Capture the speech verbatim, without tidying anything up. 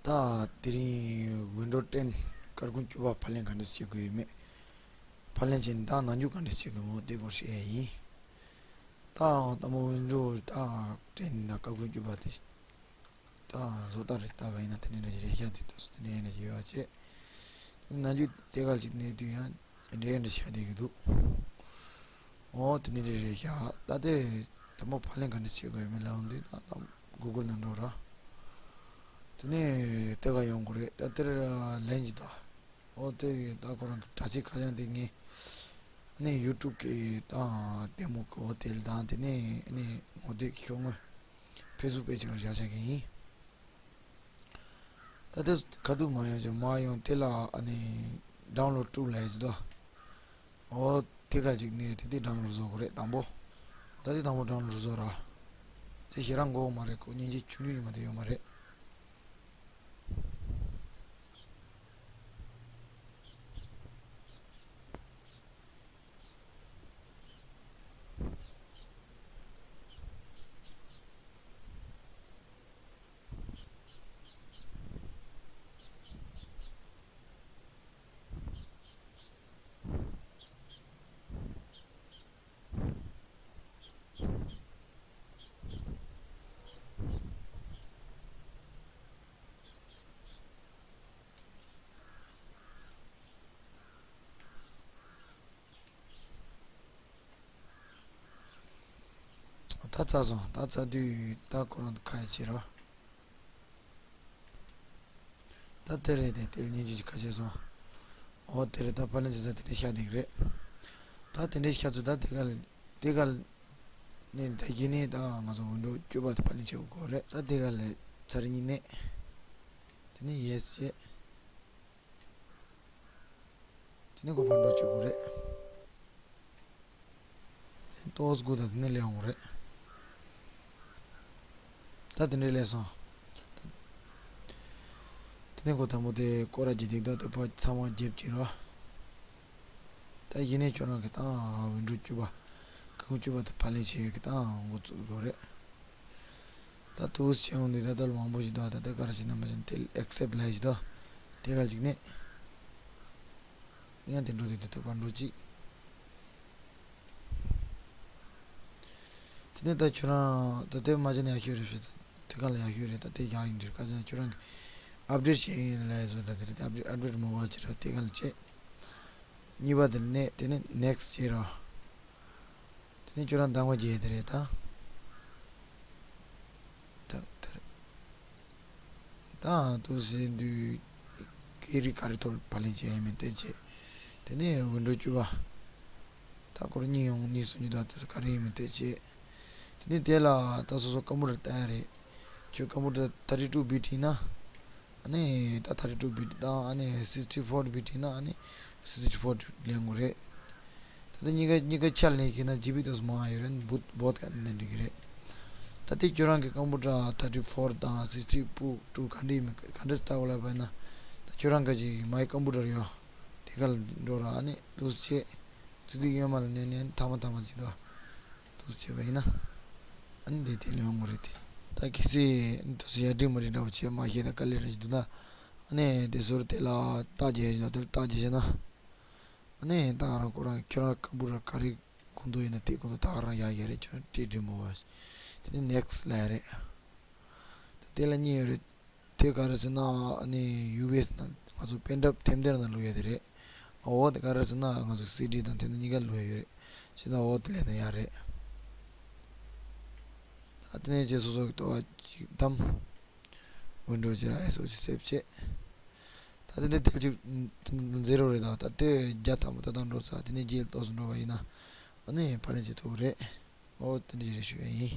ད་དེ་རིང་ཝིན་ཌོ་ཊེན་སྐར་ཁུང་བཅུ་པ་ཕབ་ལེན་ག་འདྲ་བྱེད་དགོས་ཡོད་མེད། ཕབ་ལེན་བྱས་ནས་ད་ནང་འཇུག་ག་འདྲ་བྱེད་དགོས་མོད་དེ་སྐོར་བཤད་ཡ་ཡིན། ད་དང་པོ་ཝིན་ཌོ་ད་ཊེན་ད་སྐར་ཁུང་བཅུ་པ་དེ་ད་བཟོ་ལྟ་རེ་ལྟ་བ་ཡིན་ན་དེ་འདྲ་རེད་ཤག་དེ་ཏོག་ཙམ་དེ་འདྲ་ཡོད་པ་བྱས། ནང་འཇུག་དེ་ག་ཅིག་གནས་དུས་ཡང་འདྲ་འདྲ་ཆགས་བསྡད་ཀྱི་འདུག་འོ་དེ་འདྲ་རེད་ཤག་ད་དེ་དང་པོ་ཕབ་ལེན་ག་འདྲ་བྱེད་དགོས་ཡོད་མེད་ལབ་འོང་དུས་ད་ད་གུ་གལ་ནང་འགྲོ་ར། དེ་ནས་དེ་ག་ཡོང་དགོས་རེད། ད་དེར་ལན་གྱི་ད། འོ་དེ་ད་ཁོ་རང་གི་དྲ་ཚིགས་ཁ་བྱང་དེ་ངས་ཨ་ནི་ཡུ་ཊུབ་གི་ད་ལྟད་མོ་གི་འོ་དེ་དང་དེ་ནས་ཨ་ནི་ངོ་དེབ་ཤོག་ངོས་ཕེ་སི་བུག་པེ་ཇི་ལ་བཞག་བཞག་གི་ཡིན། ད་ལྟ་ཁ་ཐུག་མ་ཡོང་ཅིག་མ་ཡོང་དེ་ལ་ཨ་ནི་ཌའུན་ལོཌ་ཊུ་ལབ་ཡ་ཅིག་འདུག་འོ་དེ་ག་ཅིག་ནས་དེ་དེ་ཌའུན་ལོཌ་བཟོ་དགོས་རེད་དང་པོ། ད་དེ་དང་པོ་ཌའུན་ལོཌ་བཟོ་ར། དེ་ཞེ་དྲག་དགོས་མ་རེད། ཁོ་མཉེན་ཆས་ཆུང་ཆུང་ཉི་མ་དེ་ཡོད་མ་རེད། ད་ཚར་སོང་། ད་ཚར་དུས་ད་ཁོ་རང་ཁ་ཡ་བྱེད་རོགས། ད་དེ་རེད། དེ་དེ་ཉིན་གཅིག་ཁ་ཕྱེ་སོང་། འོ་དེ་རེད། ད་ཕབ་ལེན་བྱེད་ས་དེ་འདྲའི་ཤ་འདེགས་རེད། ད་དེ་འདྲའི་ཤ་ཚོ་ད་དེ་ག་ལ་དེ་ག་ལ་ནས་ད་གཞི་ནས་ད་ང་ཚོ་ཝིན་ཌོ་བཅུ་པ་དེ་ཕབ་ལེན་བྱེད་དགོས་རེད། ད་དེ་ག་ལ་ཚར་གཉིས་ནས་དེ་ནས་ཡེ་སི་བྱས། དེ་ནས་ཁོ་ཕར་འགྲོ་བཅུག་དགོས་རེད། ཏོག་ཙམ་སྒུག་དང་། དེ་ནས་སླེབས་ཡོང་གི་རེད། ད་དེ་འདྲས་སླེབས་སོང་། དེ་ནས་ཁོ་དང་པོ་དེ་སྐོར་ར་བརྒྱབ་སྟེ་འདུག་དེ་ཕར་ཚང་མ་བརྒྱབ་ཀྱི་རེད། ད་གཞི་ནས་ཁྱོད་རང་གི་ད་ཝིན་ཌོ་བཅུ་པ་སྐར་ཁུང་བཅུ་པ་དེ་ཕབ་ལེན་བྱེད་ཡག་གི་ད་འགོ་བཙུགས་དགོས་རེད། ད་འདུག་སེ་བྱས་ཡོང་དུས་ད་ལྟ་ལ་མང་པོ་ཞིག་འདུག་ད་ལྟ་ག་རེ་བྱེད་ན་མ་བྱེད་ན་དེ་ཨེག་སེབ་ལབ་ཡ་ཞིག་འདུག་དེ་ག་ཅིག་ནས་ཡང་དེ་འགྲོ་དུས་དེ་ཐུག་པར་འགྲོ་ཅིག་དེ་ནས་ད་ཁྱོད་རང་ད་ལྟའི་མ་བྱས་ན་ཡག་ཤོས་རེད་ཟེར། དེ་ག་ལ་ཡག་ཤོས་རེད། ད་ལྟའི་ཡག་ཡིན་འདིར་ག་ཟེར་ན་ཁྱོད་རང་གི་ཨབ་ཌེཊ་བྱས་ཡིན་ལབ་བཟོ་འདྲ་དེ་རེད། ཨབ་ཌེཊ་ཨབ་ཌེཊ་མོ་བ་བྱེད་ར་དེ་ག་ལ་བྱེད། གཉིས་པ་དེ་ནས་དེ་ནས་ནེག་སི་ཊི་བྱེད་ར། དེ་ནས་ཁྱོད་རང་གདམ་ག་བརྒྱབ་དེ་རེད་ད། ད་དེ་རེད། ད་འདུག་ཟེར་དུས་སྐད་རིགས་ག་རེ་ཐོག་ཕབ་ལེན་བྱས་ཡིན་མིན་བལྟས་བྱས། དེ་ནས་ཝིན་ཌོ་བཅུ་པ། ད་སྐོར་གཉིས་ཡོང་གཉིས་སུ་གཉིས་དང་དེ་ཚོ་ག་རེ་ཡིན་མིན་བལྟས་བྱས། དེ་ནས་དེ་ལ་ད་སོ་སོ་ཀམ་པུ་ཊར་བལྟ་ཡ་རེད། ཁྱོད་ཀམ་པུ་ཊར་ཐར་ཊི་ཊུ་བྷིཊ་ཡིན་ན། ཨ་ནི་ད་ཐར་ཊི་ཊུ་བྷིཊ་དང་ཨ་ནི་སིག་སི་ཊི་ཕོར་བྷིཊ་ཡིན་ན་ཨ་ནི་སིག་སི་ཊི་ཕོར་བྷིཊ་ལེན་དགོས་རེད། ད་ལྟ་གཉིས་ཀ་གཉིས་ཀ་ཆ་ལེན་ཤེས་ན་ཇི་བི་ཏོག་ཙམ་མང་ཡོད་རེད། བོད་བོད་ག་ནས་འགྲིག་གི་རེད། ད་ལྟའི་ཁྱོད་རང་གི་ཀམ་པུ་ཊར་ཐར་ཊི་ཕོར་དང་སིག་སི་ཊི་ཕོར་ཊུ་ག་འདྲ་ཡིན་མིན་ག་འདྲ་ལྟ་བ་ལ་བས་ན། ད་ཁྱོད་རང་ག་ཅིག་མའི་ཀམ་པུ་ཊར་ཡོད། དེ་ག་ལ་འགྲོ་ར་ཨ་ནི་འདུག་སེ་བྱས། ཚིག་སྡུད་གཡོན་མ་ལ་ནས་ནས་ཐ་མ་ཐ་མ་ཅིག་འདུག་འདུག་སེ་བྱས་པ་ཡིན་ན། ཨ་ནི་དེ་དེ་ལ་ཡོང་གི་རེད་དེ། ད་གལ་སྲིད་འདུག་སེ་ཡར་འགྲིག་མ་འགྲིག་འདྲ་བོ་བྱས་མ་ཤེས་ན་དཀའ་ལས་རེད་ཅིག་འདུག་ན། ཨ་ནི་དེ་ཟུར་དེ་ལ་རྟགས་བརྒྱབ་བཞག་དེ་ལ་རྟགས་བརྒྱབ་བཞག་ན། ཨ་ནི་ད་ག་རང་ཁོ་རང་ཁྱོད་རང་ཀམ་པུ་ཊར་ག་རེ་ཁོངས་གཏོགས་ཡིན་ན་དེ་ཁོངས་གཏོགས་ད་ག་རང་ཡག་ཡག་རེད། ཁྱོད་རང་ཊི་ཊི་མོ་བ་དེ་ནི་ནེག་སི་ཊི་ལབ་ཡ་རེད། ད་དེ་ལ་གཉིས་ཡོད་རེད། དེ་ག་རེ་ཟེར་ན་ཨ་ནི་ཡུ་ཨེསི་ནང་ང་ཚོ་པེན་ཌི་རའིབ་ཐེམ་དེ་ནང་བླུག་ཡ་དེ་རེད། འོ་དེ་ག་རེ་ཟེར་ན་ང་ཚོ་སི་ཌི་དང་དེ་ནི་གཉིས་ཀ་བླུག་ཡ་ཡོད་རེད། བྱས་ན་འོ་དེ་ལས་ན་ཡག་རེད། ད་དེ་ནས་རྗེས་སོ་སོ་གི་ལྟོ་བ་ཅིག་བདམས། ཝིན་ཌོ་ཅིག་ར་ཨེས་ཨོ་ཅིག་སེབ་བྱས། ད་དེ་འདྲ་དེ་ཅིག་ཛི་རོ་རེད། ད་ད་དེ་བརྒྱ་ཐམ་པ་ད་ལྟ་འགྲོ་ཚར། དེ་ནས་རྗེས་ལ་ཏོག་ཙམ་འགྲོ་བ་ཡིན་ན་ཨ་ནི་ཕབ་ལེན་བྱེད་ཐུབ་ཀྱི་རེད། འོ་དེ་འདྲ་ཞིག་རེད་ཞུ་ཡ་ཡིན།